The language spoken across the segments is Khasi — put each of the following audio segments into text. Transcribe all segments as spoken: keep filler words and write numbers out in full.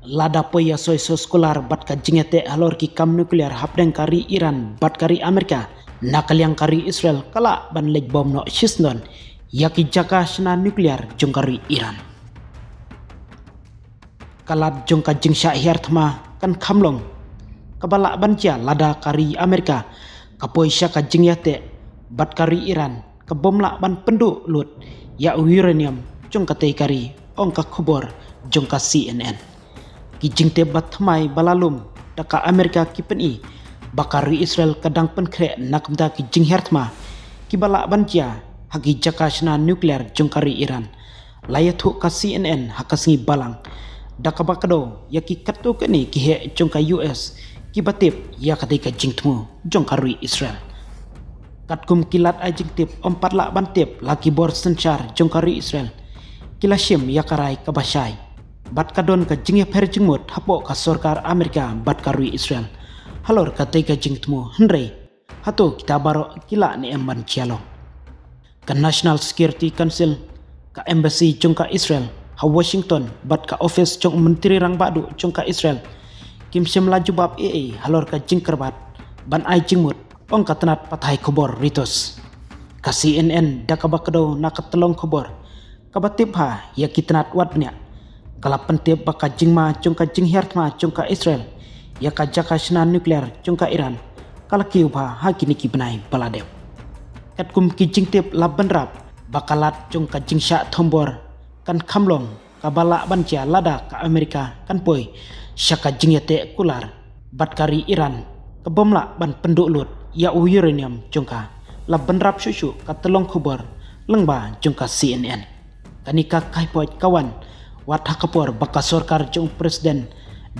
Lada poi ïa soi soskular bad ka jingïateh halor ki kam nuclear hapdeng ka ri Iran bad ka ri Amerika, na ka liang ka ri Israel ka lah ban leit bom noh shisyndon ïa ki jaka shna nuclear jong ka ri Iran. Ka lad jong ka jingshah hiar thma kan kham long kaba lah ban jia lada ka ri Amerika ka poi sha ka jingïateh bad ka ri Iran, ka bym lah ban pynduh lut ïa u uranium jong katei ka ri, ong ka khubor jong ka C N N. Ki jingtip ba thymmai ba la lum da ka Amerika ki pyni ba ka ri Israel ka dang pynkhreh na ka bynta ki jinghiar thma kiba lah ban jia ha ki jaka shna nuclear jong ka ri Iran. La ïathuh ka C N N ha ka sngi Balang da kaba kdew ïa ki katto katne ki heh jong ka U S kiba tip ïa katei ka jingthmu jong ka ri Israel. Katkum ki lad ai jingtip, ym pat lah ban tip la ki bor synshar jong ka ri Israel ki la shim ïa ka rai kaba shai bad ka don ka jingïapher jingmut hapoh ka sorkar Amerika bad ka ri Israel halor katei ka jingthmu, hynrei hato kita baroh ki lah ne em ban jia long? Ka National Security Council, ka embassy jong ka Israel ha Washington bad ka office jong u Myntri Rangbah Duh jong ka Israel kim shym la jubab ei ei halor ka jingkyrpad ban ai jingmut, ong ka tnat pathai khubor Reuters. Ka C N N da kaba kdew na ka tyllong khubor kaba tip bha ïa ki tnat wad bniah ka la pyntip ba ka jingma jong ka jinghiar thma jong ka Israel ïa ka jaka shna nuclear jong ka Iran ka la kiew bha ha kine ki bnai ba la dep. Katkum ki jingtip la bynrap ba ka lad jong ka jingshah thombor kan kham long kaba lah ban jia lada ka Amerika kan poi sha ka jingïateh kular bad ka ri Iran, ka bym lah ban pynduh lut ïa u uranium jong ka, la bynrap shuh shuh ka tyllong khubor lyngba jong ka C N N. Kane ka kaipoit ka wan wat ha ka por ba ka sorkar jong u President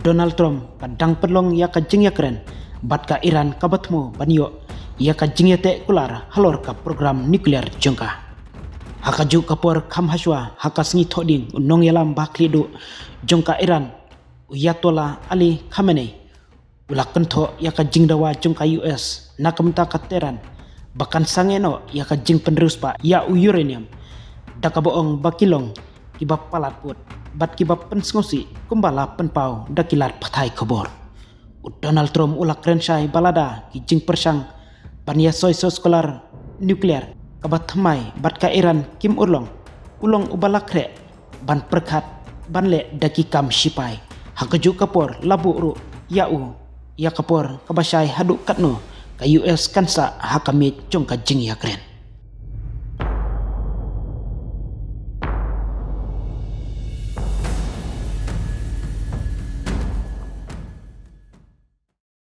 Donald Trump ka dang pynlong ïa ka jingïakren bad ka Iran kaba thmu ban ïoh ïa ka jingïateh kular halor ka program nuclear jong ka. Ha kajuh ka por kham hashwa, ha ka sngi Thohdieng, u nongïalam ba khlieh duh jong ka Iran, u Ayatollah Ali Khamenei, u la kynthoh ïa ka jingdawa jong ka U S na ka bynta ka Tehran ba kan sangeh noh ïa ka jingpynriewspah ïa u uranium da kaba ong ba ki long kiba palat pud bad kiba pynsngewsih kumba la pynpaw da ki lad pathai khubor. U Donald Trump u la kren shai ba lada ki jingpyrshang ban ïa soi soskular nuclear kaba thymmai bad ka Iran kim urlong, u long uba la khreh ban pyrkhat ban leh da ki kam shipai. Ha kajuh ka por la buh ruh ïa u ïa ka por kaba shai haduh katno ka U S kan sah ha ka miej jong ka jingïakren.